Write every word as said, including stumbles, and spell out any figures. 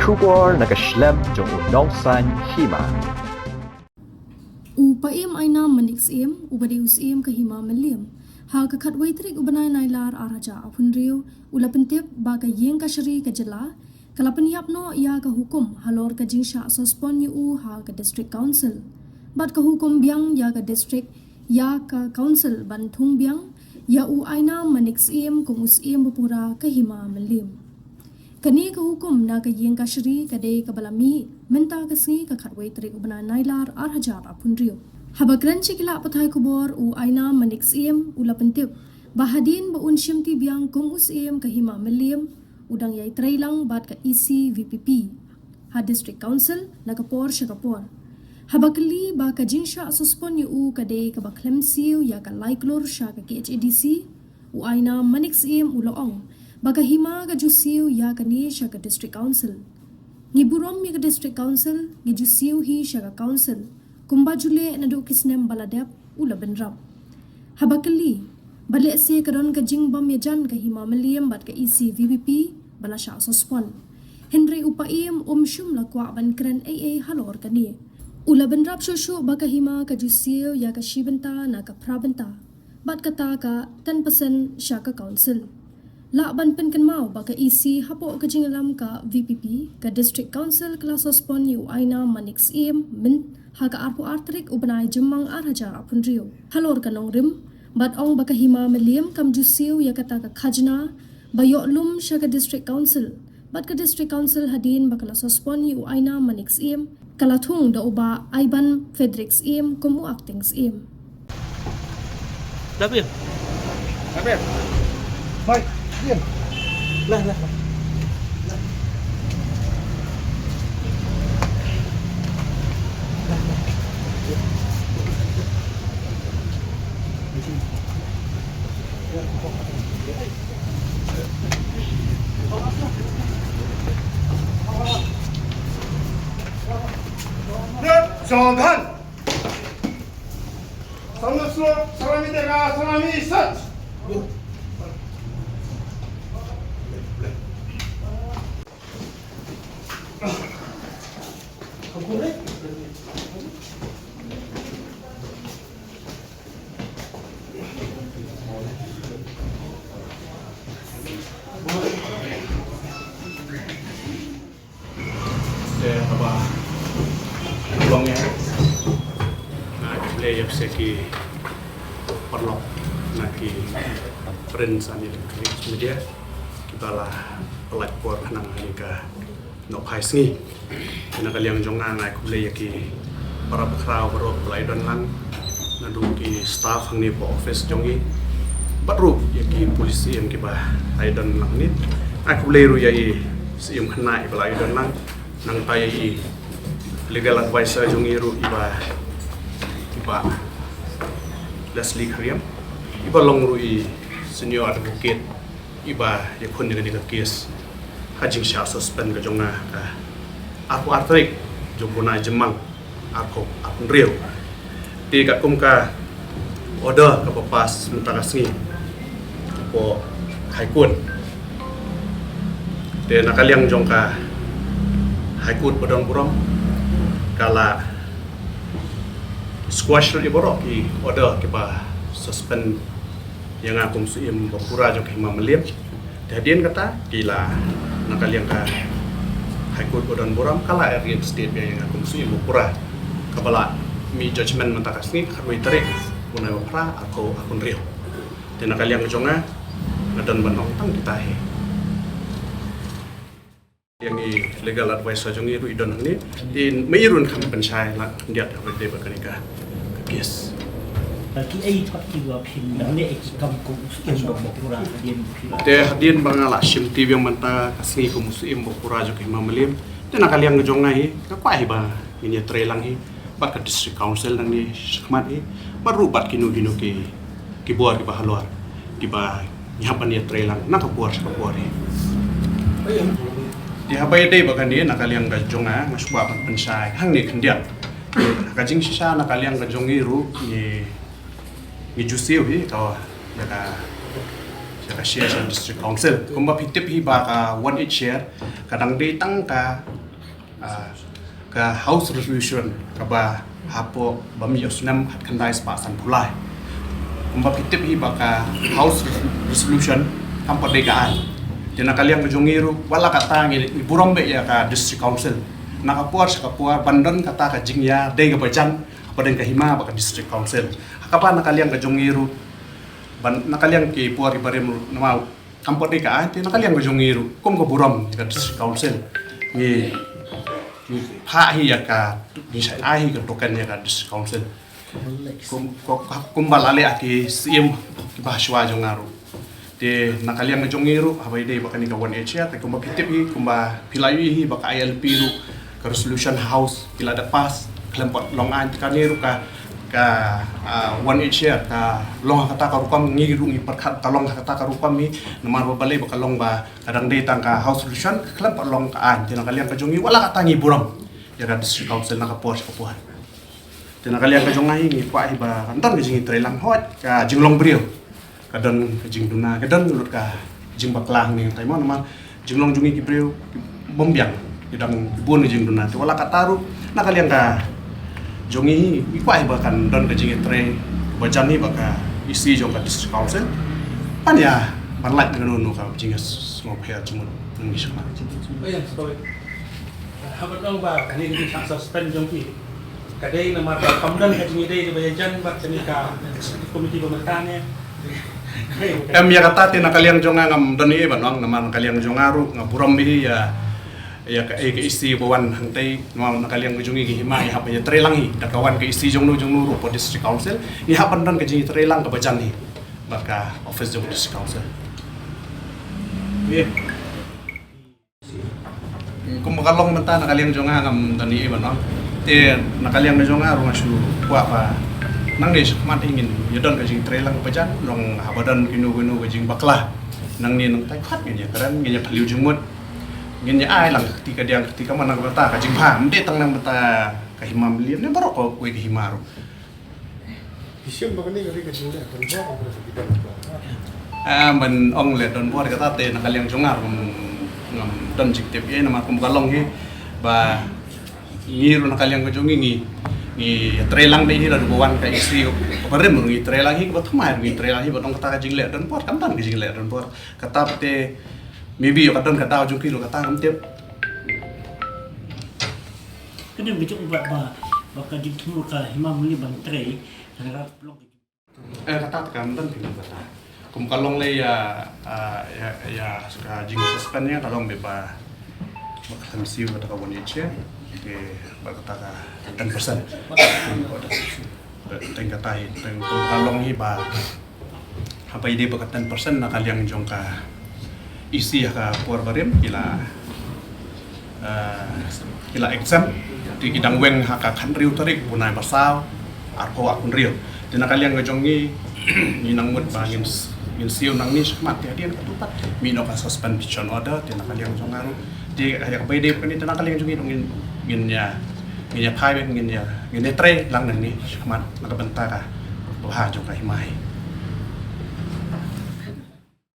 Khubor na ka shlem jong u nongsaiñ hima. U Paiem Ainam Manik Syiem, uba dei u Syiem ka Hima Mylliem, ha ka khatwei tarik u bnai Nailar ar hajar arphew hynriew, u la pyntip ba ka Ïing Kashari ka Jylla ka la pynïap noh ïa ka hukum halor ka jingshah suspend ïa u ha ka District Council. Bad ka hukum biang ïa ka District, ïa ka Council ban thung biang ïa u Ainam Manik Syiem kum u Syiem bapura ka Hima Mylliem. Kane ka hukum na ka Ïing Kashari ka dei kaba la mih mynta ka sngi ka khatwei tarik u bnai Nailar ar hajar arphew hynriew. Haba kren sha ki lad pathai khubor, u Ainam Manik Syiem u la pyntip ba hadien ba un shimti biang kum u Syiem ka Hima Mylliem, u dang ïai trei lang bad ka E C V P P ha District Council na ka por sha ka por. Haba kylli ba ka jingshah suspend ïa u ka dei kaba khlem siew ïa ka lai klur sha ka K H A D C, u Ainam Manik Syiem u la ong ba ka Hima ka ju siew ïa kane sha ka District Council. Ngi burom ïa ka District Council, ngi ju siew hi sha ka Council, kumba ju leh naduh ki snem ba la dep, u la bynrap. Haba kylli ba lehse ka don ka jingbym ïajan ka Hima Mylliem bad ka E C V P P ba la shah suspend, hynrei u Paiem um shym la kwah ban kren ei ei halor kane. U la bynrap shuh shuh ba ka Hima ka ju siew ïa ka shi bynta na ka phra bynta, bad kata ka ten percent sha ka Council. Lah ban pynkynmaw ba ka E C hapoh ka jingïalam ka V P P, ka District Council ka la suspend ïa u Ainam Manik Syiem myn ha ka arphew ar tarik u bnai Jymmang ar hajar arphew hynriew halor ka nongrim, bad ong ba ka Hima Mylliem kam ju siew ïa kata ka khajna ba ïoh lum sha ka District Council. Bad ka District Council hadien ba ka la suspend ïa u Ainam Manik Syiem, ka la thung da u Bah Aiban Frederick Syiem kum u Acting Syiem. Dah, Bil? Dah, Bil? Mai, Bil. Lah, lah, lah. Saudhan. Salami, salami, salami, sat. Te haba long ïa, nga khublei ïa phi ki paralok na ki print and electronic media kiba la pynlait por khnang ha kane ka nohphai sngi. Na ka liang jong nga, nga ai khublei ïa ki para bakhraw baroh ba la ïadon lang, naduh ki staff hangne hapoh office jong ngi, bad ruh ïa ki police ïa kiba la ïadon lang hangne. Nga ai khublei ruh ïa i Syiem Khynnah iba la ïadon lang, nangta ïa i legal advisor jong ngi ruh iba, iba Leslie Khariam, iba long ruh i senior advocate iba ïakhun ïa kane ka case ha jingshah suspend ka jong nga ka arphew ar tarik jong u bnai Jymmang arphew arphew hynriew. Te katkum ka order kaba pass mynta ka sngi hapoh High Court, te na ka liang jong ka High Court ba don burom ka la squash ïa baroh ki order kiba suspend ïa nga kum Syiem bapura jong ka Hima Mylliem. Te hadien kata ki la, na ka liang ka High Court ba don burom ka la reinstate biang ïa nga kum Syiem bapura, kaba la mih judgment mynta ka sngi, khatwei tarik u bnai ba phra, arphew arphew hynriew. Te na ka liang jong nga, nga don ban ong tang kita hi. Ïa i legal advisor jong ngi ruh i don hangne. Te ma i ruh kham pynshai la khyndiat haba ïadei bad kane ka case. Ki ei pat kiba phin leh ki kam kum u Syiem bapura hadien ba phi la. Te hadien ba nga la shimti biang mynta ka sngi kum u Syiem bapura jong ka Hima Mylliem, te na ka liang jong nga hi, nga kwah hi ba ngin ïatrei lang hi bad ka District Council nangne shakhmat hi, bad ruh bad kino kino ki, ki bor kiba halor, kiba ngi hap ban ïatrei lang na ka por sha ka por hi. Te haba ïadei bad kane, na ka liang ka jong nga, nga shu kwah ban pynshai hangne khyndiat. Ka jingshisha na ka liang ka jong ngi ruh ngi, ngi ju siew hi ka, ïa ka, ïa ka share sha District Council. Kumba phi tip hi ba ka one eighth share ka dang dei tang ka Ah, ka House Resolution kaba hapoh ba mih u snem khatkhyndai spah sanphew lai. Kumba phi tip hi ba ka House Res-, Resolution kam pat dei ka aiñ. Te na ka liang ka jong ngi ruh, wat la katta ngi, ngi burom bha ïa ka District Council. Na ka por sha ka por ban don kata ka jingïadei kaba jan hapdeng ka hima bad ka District Council. Ha kaba na ka liang ka jong ngi ruh, ban, na ka liang ki por kiba rim ruh, namar kam pat dei ka aiñ, te na ka liang ka jong ngi ruh kum ka burom ïa ka District Council, ngi, ngi phah hi ïa ka, ngi shah ai hi ka token ïa ka District Council. Kum, ko-, kumba la leh ha ki Syiem kiba shuwa jong nga ruh. Te na ka liang ka jong ngi ruh, haba ïadei bad kane ka one H R, te kumba phi tip hi, kumba phi la ïohi hi ba ka I L P ruh, ka resolution House ki la dep pass, khlem pat long aiñ. Te kane ruh ka, ka, ah, one H R ka long ha kata ka rukom, ngi ruh ngi pyrkhat ka long ha kata ka rukom hi, namar ba balei ba ka long ba ka dang dei tang ka House Resolution, khlem pat long ka aiñ. Te na ka liang ka jong ngi, wat la katta ngi burom ïa ka District Council na ka por sha ka por. Te na ka liang ka jong nga hi, ngi kwah hi ba kan don ka jingïatreilang, hooid ka jinglong briew ka don ka jingduna, ka don lut ka jingbakla hangne hangtai mo, namar jinglong jong ngi ki briew ki bym biang, ki dang bun ka jingduna. Te wat la katta ruh, na ka liang ka jong ngi hi, ngi kwah hi ba kan don ka jingïatrei ba jan hi bad ka E C jong ka District Council, ban ïa, ban lait kano kano ka jingïasngewbha jingmut nangne shakhmat. Oh, yeah, sorry. Haba ong ba kane ka jingshah suspend jong phi, ka dei namar ba kam don ka jingïadei kaba ïajan bad kane ka executive committee ba mynta ne? Em, ïa kata te na ka liang jong nga ngam don ei ei ban ong, namar na ka liang jong nga ruh nga burom bha ïa, ïa ka, ïa ka E C ba wan hangtai, namar na ka liang jong ngi ki hima ngi hap ban ïatreilang hi da ka wan ka E C jongno jongno ruh hapoh District Council, ngi hap ban don ka jingïatreilang kaba jan hi bad ka office jong District Council. Kum ba ka long mynta na ka liang jong nga ngam don ei ei ban ong. Te na ka liang jong nga ruh nga shu kwah ba nangne shakhmat hi ngin ïa don ka jingtreilang ba jan, long haba don kino kino ka jingbakla nangne nangtai, khot ngin ïa kren, ngin ïa phylliew jingmut, ngin ïa ai lang ka kti kadiang ka kti kamon na ka bynta ka jingbha, ym dei tang na ka bynta ka hima Mylliem ne baroh kawei ka hima ruh. Ki shim ba kane ka dei ka jingleh donbor, ka dei ka dei ka dei. Ah, ban ong leh donbor kata te na ka liang jong nga ngam, ngam don jingtip ei, namar kum ka long hi ba ngi ruh na ka liang ka jong ngi, ngi, ngi treilang dei hi lada ba wan ka E C barim ruh ngi treilang hi, kaba thymmai ruh ngi treilang hi, ba ong kata ka jingleh donbor, kam don ka jingleh donbor. Kata te maybe ka don ka daw jong ki ruh kata ngam tip. Kane ka jong ba, ba, ba ka jingthmu ka hima Mylliem ban trei, ka long ka jing- Eh, kata te kam don phi kata. Kum ka long lei ïa, ah, ïa, ïa ka jingsuspend ïa ka long ba, ba ka khlem siew kata ka one H R. Te ba kata ka ten percent. Teng kata hi, teng kum ka long hi ba haba ïadei bad ka ten percent na ka liang jong ka E C ha ka por barim ki la, eh, ki la exempt, te ki dang weng ha ka khathynriew tarik bnai ba saw arphew arphew hynriew. Te na ka liang ka jong ngi, ngi nang mut ba ngin s-, ngin siew nangne shakhmat te hadien katto pat mih noh ka suspension order, te na ka liang jong nga ruh. Te ïa kaba ïadei bad kane te na ka liang jong ngi ruh ngin, ngin ïa, ngin ïa phai bad ngin ïa, ngin ïa trei lang nangne shakhmat na ka bynta ka bha jong ka hima hi.